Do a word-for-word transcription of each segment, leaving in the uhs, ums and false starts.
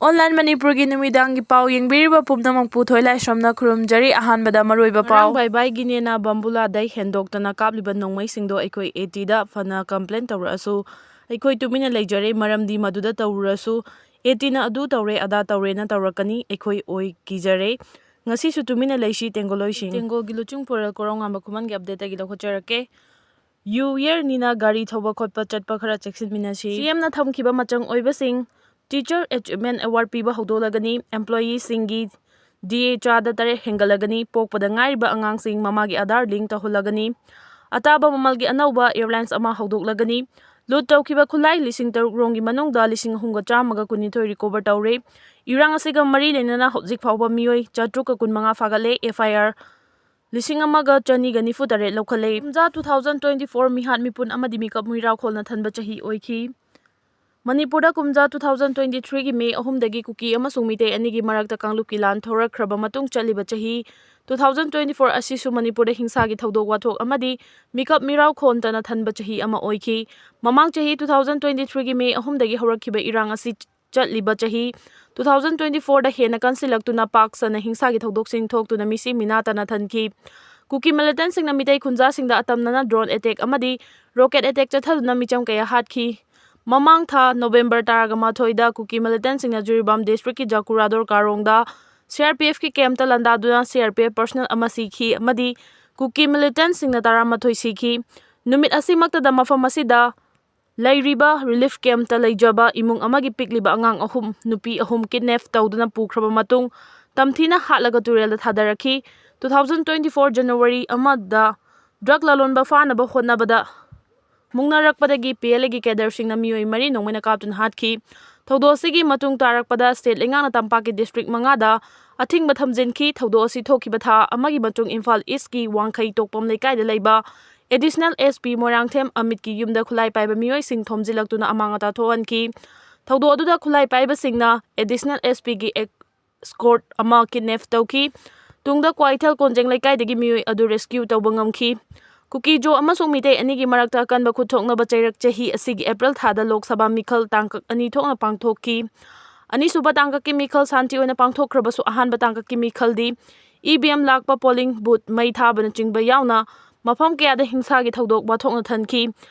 Online ꯃꯅꯤꯄꯨꯔꯒꯤ ꯅꯨꯃꯤꯗꯥꯡꯒꯤ ꯄꯥꯎ ꯌꯦꯡꯕꯤꯔꯤꯕ ꯄꯨꯝꯅꯃꯛꯄꯨ ꯊꯣꯏꯂꯥꯏꯁ꯭ꯔꯝꯅ ꯈꯨꯔꯨꯝꯖꯔꯤ꯫ ꯑꯍꯥꯟꯕꯗ ꯃꯔꯨꯑꯣꯏꯕ ꯄꯥꯎ꯫ ꯉꯔꯥꯡ ꯕꯥꯏ ꯕꯥꯏꯒꯤꯅꯦꯅ ꯕꯝꯕꯨꯂꯥꯗꯩ ꯍꯦꯟꯗꯣꯛꯇꯅ ꯀꯥꯞꯂꯤꯕ ꯅꯣꯡꯃꯩꯁꯤꯡꯗꯣ ꯑꯩꯈꯣꯏ ꯑꯦ ꯇꯤꯗ ꯐꯅ complain ꯇꯧꯔꯛꯑꯁꯨ ꯑꯩꯈꯣꯏ ꯇꯨꯃꯤꯟꯅ ꯂꯩꯖꯔꯦ, ꯃꯔꯝꯗꯤ ꯃꯗꯨꯗ ꯇꯧꯔꯨꯔꯁꯨ ꯑꯦ ꯇꯤꯅ ꯑꯗꯨ ꯇꯧꯔꯦ, ꯑꯗꯥ ꯇꯧꯔꯦꯅ ꯇꯧꯔꯛꯀꯅꯤ꯫ ꯑꯩꯈꯣꯏ ꯑꯣꯏ ꯀꯤꯖꯔꯦ꯫ ꯉꯁꯤꯁꯨ ꯇꯨꯃꯤꯟꯅ ꯂꯩꯁꯤ ꯇꯦꯡꯒꯣꯂꯣꯏꯁꯤꯡ꯫ ꯇꯦꯡꯒꯣꯜꯒꯤ ꯂꯨꯆꯤꯡ ꯄꯨꯔꯦꯜ ꯀꯣꯔꯧꯉꯥꯟꯕ ꯈꯨꯃꯟꯒꯤ update ꯇꯒꯤ ꯂꯧꯈꯠꯆꯔꯛꯀꯦ꯫ New Year ꯅꯤꯅ ꯒꯥꯔꯤ ꯊꯧꯕ ꯈꯣꯠꯄ ꯆꯠꯄ ꯈꯔ ꯆꯦꯛꯁꯤꯟꯃꯤꯟꯅꯁꯤ꯫ ꯁꯤ ꯑꯦꯝꯅ ꯊꯝꯈꯤꯕ ꯃꯆꯪ ꯑꯣꯏꯕꯁꯤꯡ, Teacher Achievement Award ꯄꯤꯕ ꯍꯧꯗꯣꯛꯂꯒꯅꯤ꯫ Employee ꯁꯤꯡꯒꯤ ꯗꯤ ꯑꯦ ꯆꯥꯗ ꯇꯔꯦꯠ ꯍꯦꯟꯒꯠꯂꯒꯅꯤ꯫ ꯄꯣꯛꯄꯗ ꯉꯥꯏꯔꯤꯕ ꯑꯉꯥꯡꯁꯤꯡ ꯃꯃꯥꯒꯤ ꯑꯙꯥꯔ link ꯇꯧꯍꯜꯂꯒꯅꯤ꯫ ꯑꯇꯥꯕ ꯃꯃꯜꯒꯤ ꯑꯅꯧꯕ airlines ꯑꯃ ꯍꯧꯗꯣꯛꯂꯒꯅꯤ꯫ Loot ꯇꯧꯈꯤꯕ ꯈꯨꯠꯂꯥꯏ ꯂꯤꯁꯤꯡ ꯇꯔꯨꯛ ꯔꯣꯝꯒꯤ ꯃꯅꯨꯡꯗ ꯂꯤꯁꯤꯡ ꯑꯍꯨꯝꯒ ꯆꯥꯝꯃꯒ ꯀꯨꯟꯅꯤꯊꯣꯏ recover ꯇꯧꯔꯦ꯫ ꯏꯔꯥꯡ ꯑꯁꯤꯒ ꯃꯔꯤ ꯂꯩꯅꯅ ꯍꯧꯖꯤꯛ ꯐꯥꯎꯕ ꯃꯤꯑꯣꯏ ꯆꯥꯇ꯭ꯔꯨꯛꯀ ꯀꯨꯟꯃꯉꯥ ꯐꯥꯒꯠꯂꯦ꯫ F I R ꯂꯤꯁꯤꯡ ꯑꯃꯒ ꯆꯅꯤꯒ ꯅꯤꯐꯨ ꯇꯔꯦꯠ ꯂꯧꯈꯠꯂꯦ꯫ ꯀꯨꯝꯖꯥ two thousand twenty four ꯃꯤꯍꯥꯠ ꯃꯤꯄꯨꯟ ꯑꯃꯗꯤ ꯃꯤꯀꯞ ꯃꯤꯔꯥꯎꯈꯣꯜꯅ ꯊꯟꯕ ꯆꯍꯤ ꯑꯣꯏꯈꯤ꯫ ꯃꯅꯤꯄꯨꯔꯗ ꯀꯨꯝꯖꯥ two thousand twenty three ꯒꯤ May ꯑꯍꯨꯝꯗꯒꯤ ꯀꯨꯀꯤ ꯑꯃꯁꯨꯡ ꯃꯤꯇꯩ ꯑꯅꯤꯒꯤ ꯃꯔꯛꯇ ꯀꯥꯡꯂꯨꯞꯀꯤ ꯂꯥꯟ ꯊꯣꯔꯛꯈ꯭ꯔꯕ ꯃꯇꯨꯡ ꯆꯠꯂꯤꯕ ꯆꯍꯤ two thousand twenty four ꯑꯁꯤꯁꯨ ꯃꯅꯤꯄꯨꯔꯗ ꯍꯤꯡꯁꯥꯒꯤ ꯊꯧꯗꯣꯛ ꯋꯥꯊꯣꯛ ꯑꯃꯗꯤ ꯃꯤꯀꯞ ꯃꯤꯔꯥꯎꯈꯣꯜꯇꯅ ꯊꯟꯕ ꯆꯍꯤ ꯑꯃ ꯑꯣꯏꯈꯤ꯫ ꯃꯃꯥꯡ ꯆꯍꯤ two thousand twenty three ꯒꯤ May ꯑꯍꯨꯝꯗꯒꯤ ꯍꯧꯔꯛꯈꯤꯕ ꯏꯔꯥꯡ ꯑꯁꯤ ꯆꯠꯂꯤꯕ ꯆꯍꯤ two thousand twenty four ꯗ ꯍꯦꯟꯅ ꯀꯟꯁꯤꯜꯂꯛꯇꯨꯅ ꯄꯥꯛ ꯁꯟꯅ ꯍꯤꯡꯁꯥꯒꯤ ꯊꯧꯗꯣꯛꯁꯤꯡ ꯊꯣꯛꯇꯨꯅ ꯃꯤꯁꯤ ꯃꯤꯅꯥ ꯇꯥꯅ ꯊꯟꯈꯤ꯫ ꯀꯨꯀꯤ militant ꯁꯤꯡꯅ ꯃꯤꯇꯩ ꯈꯨꯟꯖꯥꯁꯤꯡꯗ ꯑꯇꯝꯅꯅ drone attack ꯑꯃꯗꯤ rocket attack ꯆꯠꯊꯗꯨꯅ ꯃꯤꯆꯝ ꯀꯌꯥ ꯍꯥꯠꯈꯤ꯫ ꯃꯃꯥꯡ ꯊꯥ November ꯇꯔꯥꯒ ꯃꯥꯊꯣꯏꯗ ꯀꯨꯀꯤ militant ꯁꯤꯡꯅ ꯖꯤꯔꯤꯕꯥꯝ district ꯀꯤ ꯖꯀꯨꯔꯥꯗꯣꯔ ꯀꯥꯔꯣꯡꯗ C R P F ꯀꯤ camp ꯇ ꯂꯥꯟꯗꯥꯗꯨꯅ C R P F personnel ꯑꯃ ꯁꯤꯈꯤ ꯑꯃꯗꯤ ꯀꯨꯀꯤ militant ꯁꯤꯡꯅ ꯇꯔꯥꯃꯥꯊꯣꯏ ꯁꯤꯈꯤ꯫ ꯅꯨꯃꯤꯠ ꯑꯁꯤꯃꯛꯇꯗ ꯃꯐꯝ ꯑꯁꯤꯗ ꯂꯩꯔꯤꯕ relief camp ꯇ ꯂꯩꯖꯕ ꯏꯃꯨꯡ ꯑꯃꯒꯤ ꯄꯤꯛꯂꯤꯕ ꯑꯉꯥꯡ ꯑꯍꯨꯝ, ꯅꯨꯄꯤ ꯑꯍꯨꯝ kidnap ꯇꯧꯗꯨꯅ ꯄꯨꯈ꯭ꯔꯕ ꯃꯇꯨꯡ ꯇꯝꯊꯤꯅ ꯍꯥꯠꯂꯒ ꯇꯨꯔꯦꯜꯗ ꯊꯥꯗꯔꯛꯈꯤ꯫ Two thousand twenty four January ꯑꯃꯗ drug ꯂꯂꯣꯟꯕ ꯐꯥꯅꯕ ꯍꯣꯠꯅꯕꯗ ꯃꯨꯛꯅꯔꯛꯄꯗꯒꯤ P L A ꯒꯤ cadre ꯁꯤꯡꯅ ꯃꯤꯑꯣꯏ ꯃꯔꯤ ꯅꯣꯡꯃꯩꯅ ꯀꯥꯞꯇꯨꯅ ꯍꯥꯠꯈꯤ꯫ ꯊꯧꯗꯣꯛ ꯑꯁꯤꯒꯤ ꯃꯇꯨꯡ ꯇꯥꯔꯛꯄꯗ state ꯂꯩꯉꯥꯛꯅ ꯇꯝꯄꯥꯛꯀꯤ district ꯃꯉꯥꯗ ꯑꯊꯤꯡꯕ ꯊꯝꯖꯤꯟꯈꯤ꯫ ꯊꯧꯗꯣꯛ ꯑꯁꯤ ꯊꯣꯛꯈꯤꯕ ꯊꯥ ꯑꯃꯒꯤ ꯃꯇꯨꯡ ꯏꯝꯐꯥꯜ East ꯀꯤ ꯋꯥꯡꯈꯩ ꯇꯣꯛꯄꯝ ꯂꯩꯀꯥꯏꯗ ꯂꯩꯕ Additional S P ꯃꯣꯏꯔꯥꯡꯊꯦꯝ ꯑꯃꯤꯠꯀꯤ ꯌꯨꯝꯗ ꯈꯨꯠꯂꯥꯏ ꯄꯥꯏꯕ ꯃꯤꯑꯣꯏꯁꯤꯡ ꯊꯣꯝꯖꯤꯜꯂꯛꯇꯨꯅ ꯑꯃꯥꯡ ꯑꯇꯥ ꯊꯣꯛꯍꯟꯈꯤ꯫ ꯊꯧꯗꯣꯛ ꯑꯗꯨꯗ ꯈꯨꯠꯂꯥꯏ ꯄꯥꯏꯕꯁꯤꯡꯅ Additional S P ꯒꯤ escort ꯑꯃ kidnap ꯇꯧꯈꯤ꯫ ꯇꯨꯡꯗ ꯀ꯭ꯋꯥꯏꯊꯦꯜ ꯀꯣꯟꯖꯦꯡ ꯂꯩꯀꯥꯏꯗꯒꯤ ꯃꯤꯑꯣꯏ ꯑꯗꯨ rescue ꯇꯧꯕ ꯉꯝꯈꯤ꯫ ꯀꯨꯀꯤꯖꯣ ꯑꯃꯁꯨꯡ ꯃꯤꯇꯩ ꯑꯅꯤꯒꯤ ꯃꯔꯛꯇ ꯑꯀꯟꯕ ꯈꯨꯠꯊꯣꯛꯅꯕ ꯆꯩꯔꯛ ꯆꯍꯤ ꯑꯁꯤꯒꯤ April ꯊꯥꯗ ꯂꯣꯛ ꯁꯚꯥ ꯃꯤꯈꯜ ꯇꯥꯡꯀꯛ ꯑꯅꯤ ꯊꯣꯛꯅ ꯄꯥꯡꯊꯣꯛꯈꯤ꯫ ꯑꯅꯤꯁꯨꯕ ꯇꯥꯡꯀꯛꯀꯤ ꯃꯤꯈꯜ ꯁꯥꯟꯇꯤ ꯑꯣꯏꯅ ꯄꯥꯡꯊꯣꯛꯈ꯭ꯔꯕꯁꯨ, ꯑꯍꯥꯟꯕ ꯇꯥꯡꯀꯛꯀꯤ ꯃꯤꯈꯜꯗꯤ ꯏ ꯚꯤ ꯑꯦꯝ ꯂꯥꯛꯄ, ꯄꯣꯂꯤꯡ ꯕꯨꯊ ꯃꯩ ꯊꯥꯕꯅꯆꯤꯡꯕ ꯌꯥꯎꯅ ꯃꯐꯝ ꯀꯌꯥꯗ ꯍꯤꯡꯁꯥꯒꯤ ꯊꯧꯗꯣꯛ ꯋꯥꯊꯣꯛꯅ ꯊꯟꯈꯤ꯫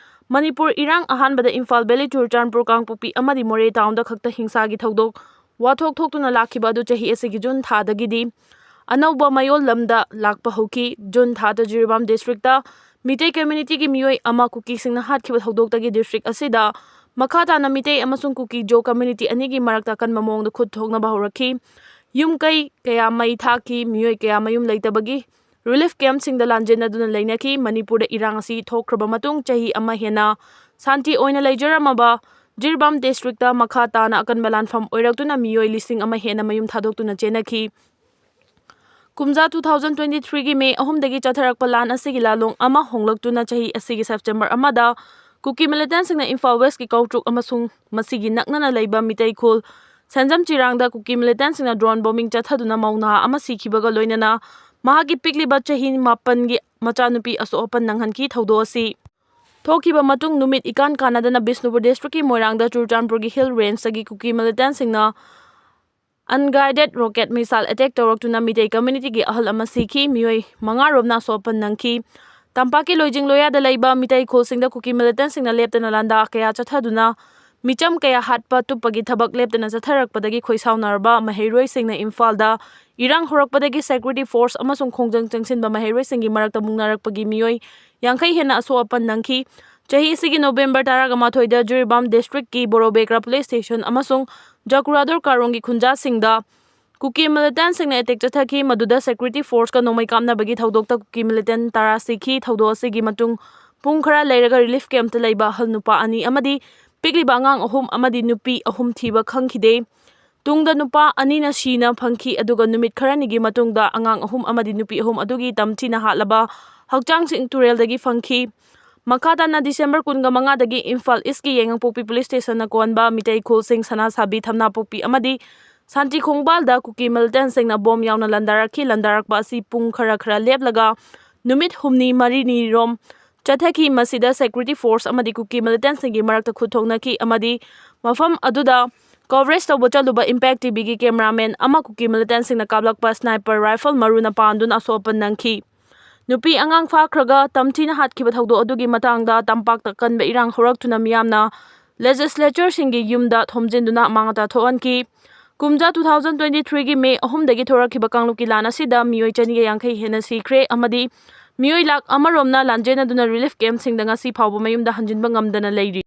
ꯃꯅꯤꯄꯨꯔ ꯏꯔꯥꯡ ꯑꯍꯥꯟꯕꯗ ꯏꯝꯐꯥꯜ ꯚꯦꯂꯤ, ꯆꯨꯔꯆꯥꯟꯄꯨꯔ, ꯀꯥꯡꯄꯣꯛꯄꯤ ꯑꯃꯗꯤ ꯃꯣꯔꯦ ꯇꯥꯎꯟꯗ ꯈꯛꯇ ꯍꯤꯡꯁꯥꯒꯤ ꯊꯧꯗꯣꯛ ꯋꯥꯊꯣꯛ ꯊꯣꯛꯇꯨꯅ ꯂꯥꯛꯈꯤꯕ ꯑꯗꯨ ꯆꯍꯤ ꯑꯁꯤꯒꯤ ꯖꯨꯟ ꯊꯥꯗꯒꯤꯗꯤ ꯑꯅꯧꯕ ꯃꯌꯣꯜ ꯂꯝꯗ ꯂꯥꯛꯄ ꯍꯧꯈꯤ꯫ ꯖꯨꯟ ꯊꯥꯗ ꯖꯤꯔꯤꯕꯥꯝ ꯗꯤꯁꯇ꯭ꯔꯤꯛꯇ ꯃꯤꯇꯩ ꯀꯝꯃ꯭ꯌꯨꯅꯤꯇꯤꯒꯤ ꯃꯤꯑꯣꯏ ꯑꯃ ꯀꯨꯀꯤꯁꯤꯡꯅ ꯍꯥꯠꯈꯤꯕ ꯊꯧꯗꯣꯛꯇꯒꯤ ꯗꯤꯁꯇ꯭ꯔꯤꯛ ꯑꯁꯤꯗ ꯃꯈꯥ ꯇꯥꯅ ꯃꯤꯇꯩ ꯑꯃꯁꯨꯡ ꯀꯨꯀꯤ ꯖꯣ ꯀꯝꯃ꯭ꯌꯨꯅꯤꯇꯤ ꯑꯅꯤꯒꯤ ꯃꯔꯛꯇ ꯑꯀꯟꯕ ꯃꯑꯣꯡꯗ ꯈꯨꯠ ꯊꯣꯛꯅꯕ ꯍꯧꯔꯛꯈꯤ꯫ ꯌꯨꯝ ꯀꯩ ꯀꯌꯥ ꯃꯩ ꯊꯥꯈꯤ, ꯃꯤꯑꯣꯏ ꯀꯌꯥ ꯃꯌꯨꯝ ꯂꯩꯇꯕꯒꯤ ꯔꯤꯂꯤꯐ ꯀꯦꯝꯞꯁꯤꯡꯗ ꯂꯥꯟꯖꯦꯟꯅꯗꯨꯅ ꯂꯩꯅꯈꯤ꯫ ꯃꯅꯤꯄꯨꯔꯗ ꯏꯔꯥꯡ ꯑꯁꯤ ꯊꯣꯛꯈ꯭ꯔꯕ ꯃꯇꯨꯡ ꯆꯍꯤ ꯑꯃ ꯍꯦꯟꯅ ꯁꯥꯟꯇꯤ ꯑꯣꯏꯅ ꯂꯩꯖꯔꯝꯃꯕ ꯖꯤꯔꯤꯕꯥꯝ ꯗꯤꯁꯇ꯭ꯔꯤꯛꯇ ꯃꯈꯥ ꯇꯥꯅ ꯑꯀꯟꯕ ꯂꯥꯟꯐꯝ ꯑꯣꯏꯔꯛꯇꯨꯅ ꯃꯤꯑꯣꯏ ꯂꯤꯁꯤꯡ ꯑꯃ ꯍꯦꯟꯅ ꯃꯌꯨꯝ ꯊꯥꯗꯣꯛꯇꯨꯅ ꯆꯦꯟꯅꯈꯤ꯫ ꯀꯨꯝꯖꯥ two thousand twenty threeꯒꯤ ꯃꯦ ꯑꯍꯨꯝꯗꯒꯤ ꯆꯠꯊꯔꯛꯄ ꯂꯥꯟ ꯑꯁꯤꯒꯤ ꯂꯥꯂꯣꯡ ꯑꯃ ꯍꯣꯡꯂꯛꯇꯨꯅ ꯆꯍꯤ ꯑꯁꯤꯒꯤ ꯁꯦꯞꯇꯦꯝꯕꯔ ꯑꯃꯗ ꯀꯨꯀꯤ ꯃꯤꯂꯤꯇꯦꯟꯁꯤꯡꯅ ꯏꯝꯐꯥꯜ ꯋꯦꯁꯀꯤ ꯀꯧꯇ꯭ꯔꯨꯛ ꯑꯃꯁꯨꯡ ꯃꯁꯤꯒꯤ ꯅꯛꯅꯅ ꯂꯩꯕ ꯃꯤꯇꯩ ꯈꯨꯜ ꯁꯦꯟꯖꯝ ꯆꯤꯔꯥꯡꯗ ꯀꯨꯀꯤ ꯃꯤꯂꯤꯇꯦꯟꯁꯤꯡꯅ ꯗ꯭ꯔꯣꯟ ꯕꯣꯝꯕꯤꯡ ꯆꯠꯊꯗꯨꯅ ꯃꯧ ꯅꯍꯥ ꯑꯃ ꯁꯤꯈꯤꯕꯒ ꯂꯣꯏꯅꯅ ꯃꯍꯥꯛꯀꯤ ꯄꯤꯛꯂꯤꯕ ꯆꯍꯤ ꯃꯥꯄꯟꯒꯤ ꯃꯆꯥꯅꯨꯄꯤ ꯑꯁꯣꯛ ꯑꯄꯟ ꯅꯪꯍꯟꯈꯤ꯫ ꯊꯧꯗꯣꯛ ꯑꯁꯤ ꯊꯣꯛꯈꯤꯕ ꯃꯇꯨꯡ ꯅꯨꯃꯤꯠ ꯏꯀꯥꯟ ꯀꯥꯟꯅꯗꯅ ꯕꯤꯁꯅꯨꯄꯨꯔ ꯗꯤꯁꯇ꯭ꯔꯤꯛꯀꯤ ꯃꯣꯏꯔꯥꯡꯗ ꯆꯨꯔꯆꯥꯟꯄꯨꯔꯒꯤ ꯍꯤꯜ ꯔꯦꯟꯖꯇꯒꯤ ꯀꯨꯀꯤ ꯃꯤꯂꯤꯇꯦꯟꯁꯤꯡꯅ unguided rocket missile attack ꯇꯧꯔꯛꯇꯨꯅ ꯃꯤꯇꯩ ꯀꯝꯃ꯭ꯌꯨꯅꯤꯇꯤꯒꯤ ꯑꯍꯜ ꯑꯃ ꯁꯤꯈꯤ, ꯃꯤꯑꯣꯏ ꯃꯉꯥ ꯔꯣꯝꯅ ꯑꯁꯣꯛ ꯑꯄꯟ ꯅꯪꯈꯤ꯫ ꯇꯝꯄꯥꯛꯀꯤ ꯂꯣꯏꯖꯤꯡ ꯂꯣꯌꯥꯗ ꯂꯩꯕ ꯃꯤꯇꯩ ꯈꯨꯜꯁꯤꯡꯗ ꯀꯨꯀꯤ ꯃꯤꯂꯤꯇꯦꯟꯁꯤꯡꯅ ꯂꯦꯞꯇꯅ ꯂꯥꯟꯗꯥ ꯀꯌꯥ ꯆꯠꯊꯗꯨꯅ ꯃꯤꯆꯝ ꯀꯌꯥ ꯍꯥꯠꯄ ꯇꯨꯞꯄꯒꯤ ꯊꯕꯛ ꯂꯦꯞꯇꯅ ꯆꯠꯊꯔꯛꯄꯗꯒꯤ ꯈꯣꯏꯁꯥꯎꯅꯔꯕ ꯃꯍꯩꯔꯣꯏꯁꯤꯡꯅ ꯏꯝꯐꯥꯜꯗ ꯏꯔꯥꯡ ꯍꯧꯔꯛꯄꯗꯒꯤ ꯁꯦꯀ꯭ꯌꯨꯔꯤꯇꯤ ꯐꯣꯔꯁ ꯑꯃꯁꯨꯡ ꯈꯣꯡꯖꯪ ꯆꯪꯁꯤꯟꯕ ꯃꯍꯩꯔꯣꯏꯁꯤꯡꯒꯤ ꯃꯔꯛꯇ ꯃꯨꯛꯅꯔꯛꯄꯒꯤ ꯃꯤꯑꯣꯏ ꯌꯥꯡꯈꯩ ꯍꯦꯟꯅ ꯑꯁꯣꯛ ꯑꯄꯟ ꯅꯪꯈꯤ꯫ ꯆꯍꯤ ꯑꯁꯤꯒꯤ ꯅꯣꯕꯦꯝꯕꯔ ꯇꯔꯥꯃꯥꯊꯣꯏꯗ ꯖꯤꯔꯤꯕꯥꯝ ꯗꯤꯁꯇ꯭ꯔꯤꯛꯀꯤ ꯕꯣꯔꯣꯕꯦꯀ꯭ꯔꯥ ꯄꯨꯂꯤꯁ ꯁ꯭ꯇꯦꯁꯟ ꯑꯃꯁꯨꯡ ꯖꯀꯨꯔꯥꯗꯣꯔ ꯀꯥꯔꯣꯡꯒꯤ ꯈꯨꯟꯖꯥꯁꯤꯡꯗ ꯀꯨꯀꯤ ꯃꯤꯂꯤꯇꯦꯟꯁꯤꯡꯅ ꯑꯦꯇꯦꯛ ꯆꯠꯊꯈꯤ꯫ ꯃꯗꯨꯗ ꯁꯦꯀ꯭ꯌꯨꯔꯤꯇꯤ ꯐꯣꯔꯁꯀ ꯅꯣꯡꯃꯩ ꯀꯥꯞꯅꯕꯒꯤ ꯊꯧꯗꯣꯛꯇ ꯀꯨꯀꯤ ꯃꯤꯂꯤꯇꯦꯟ ꯇꯔꯥ ꯁꯤꯈꯤ꯫ ꯊꯧꯗꯣꯛ ꯑꯁꯤꯒꯤ ꯃꯇꯨꯡ ꯄꯨꯡ ꯈꯔ ꯂꯩꯔꯒ ꯔꯤꯂꯤꯐ ꯀꯦꯝꯞꯇ ꯂꯩꯕ ꯑꯍꯜ ꯅꯨꯄꯥ ꯑꯅꯤ ꯑꯃꯗꯤ ꯄꯤꯛꯂꯤꯕ ꯑꯉꯥꯡ ꯑꯍꯨꯝ ꯑꯃꯗꯤ ꯅꯨꯄꯤ ꯑꯍꯨꯝ ꯊꯤꯕ ꯈꯪꯈꯤꯗꯦ꯫ ꯇꯨꯡꯗ ꯅꯨꯄꯥ ꯑꯅꯤꯅ ꯁꯤꯅ ꯐꯪꯈꯤ, ꯑꯗꯨꯒ ꯅꯨꯃꯤꯠ ꯈꯔꯅꯤꯒꯤ ꯃꯇꯨꯡꯗ ꯑꯉꯥꯡ ꯑꯍꯨꯝ ꯑꯃꯗꯤ ꯅꯨꯄꯤ ꯑꯍꯨꯝ ꯑꯗꯨꯒꯤ ꯇꯝꯊꯤꯅ ꯍꯥꯠꯂꯕ ꯍꯛꯆꯥꯡꯁꯤꯡ ꯇꯨꯔꯦꯜꯗꯒꯤ ꯐꯪꯈꯤ꯫ ꯃꯈꯥ ꯇꯥꯅ ꯗꯤꯁꯦꯝꯕꯔ ꯀꯨꯟꯃꯉꯥꯗꯒꯤ ꯏꯝꯐꯥꯜ ꯏꯁꯀꯤ ꯌꯥꯏꯉꯪꯄꯣꯛꯄꯤ ꯄꯨꯂꯤꯁ ꯁ꯭ꯇꯦꯁꯟꯅ ꯀꯣꯟꯕ ꯃꯤꯇꯩ ꯈꯨꯜꯁꯤꯡ ꯁꯅꯥꯁꯥꯕꯤ, ꯊꯝꯅꯥꯄꯣꯛꯄꯤ ꯑꯃꯗꯤ ꯁꯥꯟꯇꯤ ꯈꯣꯡꯕꯥꯜꯗ ꯀꯨꯀꯤ ꯃꯤꯂꯤꯇꯦꯟꯁꯤꯡꯅ ꯕꯣꯝ ꯌꯥꯎꯅ ꯂꯥꯟꯗꯥꯔꯛꯈꯤ꯫ ꯂꯥꯟꯗꯥꯔꯛꯄ ꯑꯁꯤ ꯄꯨꯡ ꯈꯔ ꯈꯔ ꯂꯦꯞꯂꯒ ꯅꯨꯃꯤꯠ ꯍꯨꯝꯅꯤ ꯃꯔꯤꯅꯤꯔꯣꯝ ꯆꯠꯊꯈꯤ꯫ ꯃꯁꯤꯗ ꯁꯦꯀ꯭ꯌꯨꯔꯤꯇꯤ ꯐꯣꯔꯁ ꯑꯃꯗꯤ ꯀꯨꯀꯤ ꯃꯤꯂꯤꯇꯦꯟꯁꯤꯡꯒꯤ ꯃꯔꯛꯇ ꯈꯨꯠ ꯊꯣꯛꯅꯈꯤ ꯑꯃꯗꯤ ꯃꯐꯝ ꯑꯗꯨꯗ coverage ꯇꯧꯕ ꯆꯠꯂꯨꯕ Impact TVꯒꯤ cameraman ꯑꯃ ꯀꯨꯀꯤ militantꯁꯤꯡꯅ ꯀꯥꯞꯂꯛꯄ sniper rifle ꯃꯔꯨꯅ ꯄꯥꯟꯗꯨꯅ ꯑꯁꯣꯛ ꯑꯄꯟ ꯅꯪꯈꯤ꯫ ꯅꯨꯄꯤ ꯑꯉꯥꯡ ꯐꯥꯈ꯭ꯔꯒ ꯇꯝꯊꯤꯅ ꯍꯥꯠꯈꯤꯕ ꯊꯧꯗꯣꯛ ꯑꯗꯨꯒꯤ ꯃꯇꯥꯡꯗ ꯇꯝꯄꯥꯛꯇ ꯀꯟꯕ ꯏꯔꯥꯡ ꯍꯧꯔꯛꯇꯨꯅ ꯃꯤꯌꯥꯝꯅ legislatureꯁꯤꯡꯒꯤ ꯌꯨꯝꯗ ꯊꯣꯝꯖꯤꯟꯗꯨꯅ ꯑꯃꯥꯡ ꯑꯇꯥ ꯊꯣꯛꯍꯟꯈꯤ꯫ ꯀꯨꯝꯖꯥ two thousand twenty threeꯒꯤ May ꯑꯍꯨꯝꯗꯒꯤ ꯊꯣꯔꯛꯈꯤꯕ ꯀꯥꯡꯂꯨꯞꯀꯤ ꯂꯥꯟ ꯑꯁꯤꯗ ꯃꯤꯑꯣꯏ ꯆꯅꯤꯒ ꯌꯥꯡꯈꯩ ꯍꯦꯟꯅ ꯁꯤꯈ꯭ꯔꯦ ꯑꯃꯗꯤ ꯃꯤꯑꯣꯏ ꯂꯥꯈ ꯑꯃꯔꯣꯝꯅ ꯂꯥꯟꯖꯦꯟꯅꯗꯨꯅ relief campꯁꯤꯡꯗ ꯉꯁꯤ ꯐꯥꯎꯕ ꯃꯌꯨꯝꯗ ꯍꯟꯖꯤꯟꯕ ꯉꯝꯗꯅ ꯂꯩꯔꯤ꯫